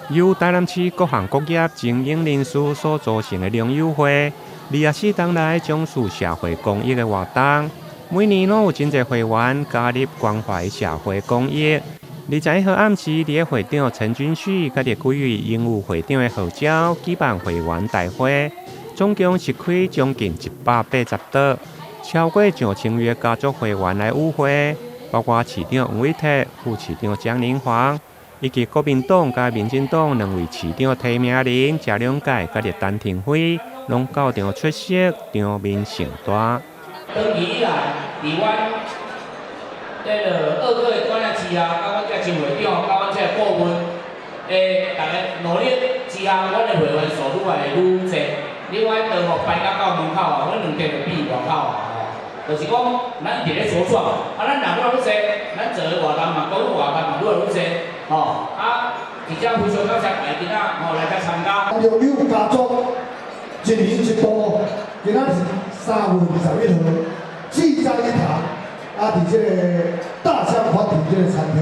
由台南市各行各業精英人士所組成的良友會，24冬來從事社會公益的活動，每年攏有真濟會員加入關懷社會公益。21號暗時，佇咧會長陳君旭佮幾位榮譽會長的號召，舉辦會員大會，總共席開將近180桌，超過上千位的家族會員來與會，包括市長黃偉哲、副市長江寧煌，以及國民黨佮民進黨兩位市長提名人謝龍介佮陳亭妃，攏到場出席，場面盛大。長期以來，佇阮這个二哥的管理之下，佮阮這前會長，佮阮這個顧問的逐家努力之下，阮的會員數愈來愈濟。另外，當予排到到門口啊，阮2間就比外口啊，吼，就是講咱一直咧茁壯，啊，咱人愈來愈濟，咱做的活動嘛，講活動嘛愈來愈濟，吼，啊，而且非常感謝大家今仔吼來遮參加。良友家族一年一度，今仔是3月21號，濟在一堂，啊，佇這個大象法庭這個餐廳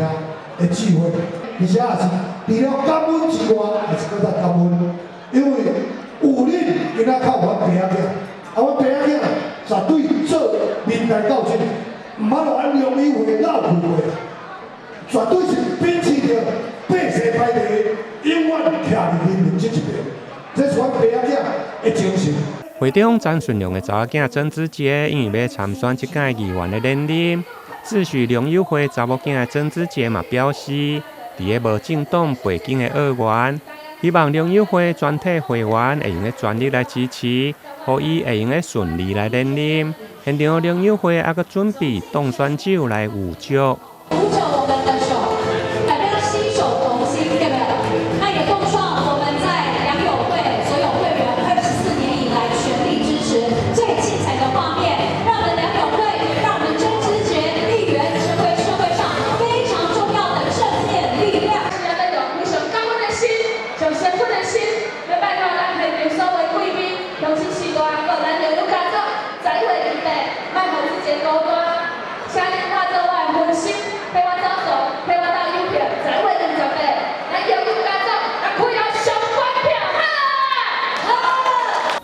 的聚會，而且也是除了感恩之外，也是閣較感恩，因為有恁今仔較有阮爸仔囝，啊，阮爸仔囝絕對做面來到這，毋通予咱良友會落去過，絕對是秉持著百世排茶，永遠徛佇人民這一邊，這是阮爸仔囝的精神。會長詹順良的查某囝曾志傑，因為欲參選這屆議員的連任，自詡良友會查某囝的曾志傑嘛表示，佇咧無政黨背景的議員，希望良友會全體會員會用得全力來支持，予伊會用得順利來連任。現場良友會猶閣準備當選酒來預祝。扶着我們的手，代表攜手同心，對不對？那也共創我們在良友會所有會員24年以來全力支持最精彩的畫面，讓我們良友會，也讓我們曾志傑議員成為社會上非常重要的正面力量。是要用非常感恩的心，上誠懇的心，欲拜託咱現場所有貴賓，鄉親序大，閣咱良友家族，11月28，莫予自己孤單，請恁化做我的分身，陪我走走，陪我鬥郵票，11月28，咱良友家族，來開予上懸票，好！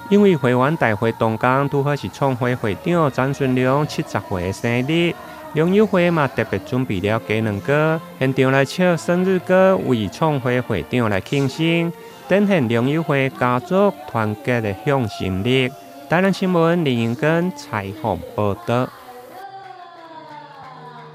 因為會員大會當天拄好是創會會長詹順良70歲的生日，良友會嘛特別準備了雞卵糕，現場來唱生日歌，為創會會長來慶生，展現良友會家族團結的向心力。台南新聞林英根採訪報導。